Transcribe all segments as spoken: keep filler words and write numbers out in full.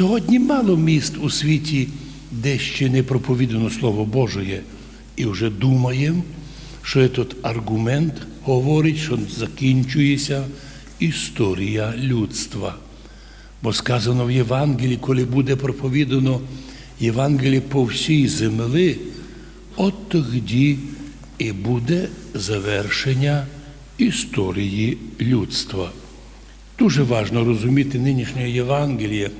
Сьогодні мало міст у світі, де ще не проповідано Слово Божоє, і вже думаєм, што этот арґумент говорить, што закінчує ся історія людства. Бо сказано в Євангелії, коли буде проповідано Євангеліє по всій земли, от тогді і буде завершення історії людства. Дуже важно розуміти нынішнє Євангеліє.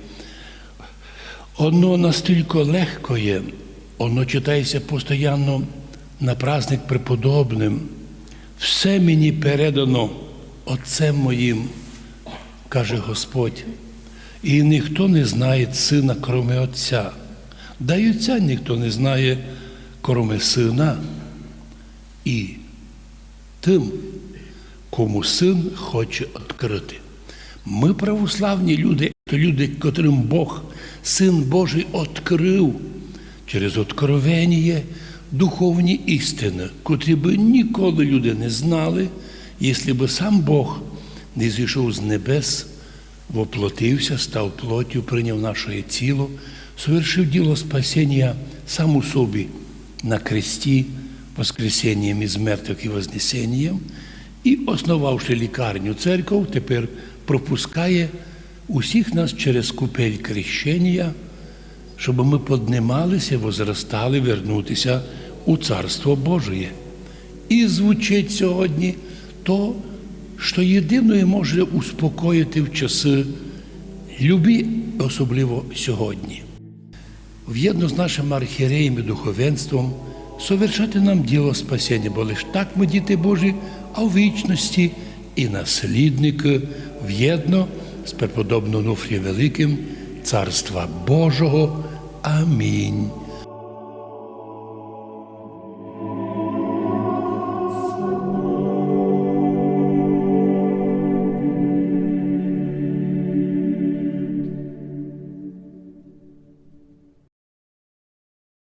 Оно настілько легко є, оно читає ся постоянно на праздник преподобным. Все мені передано Отцем моїм, каже Господь, і ніхто не знає Сына, кроме Отця. Да й Отця ніхто не знає, кроме Сына і тым, кому Сын хоче открыти. Мы, православні люди, то люди, котрым Бог, Сын Божий, открыв через откровеніє духовні істины, котрі бы ніколи люди не знали, єсли бы сам Бог не зійшов з небес, воплотив ся, став плотю, прийняв наше тіло, совершив діло спасенія сам у собі на кресті, воскресенням из мертвых і вознесенням, і, основавши лікарню, церков, тепер пропускає усіх нас через купель крещенія, щоб мы поднимали ся, возрастали вернути ся у Царство Божоє. І звучить сьогодні то, што єдино і може успокоїти в часы любі, особливо сьогодні. Вєдно з нашым архієреєм і духовенством совершати нам діло спасенія, бо лиш так мы діти Божі, а в вічности і наслідникы вєдно з преподобным Онуфрієм Великым Царства Божого. Амінь.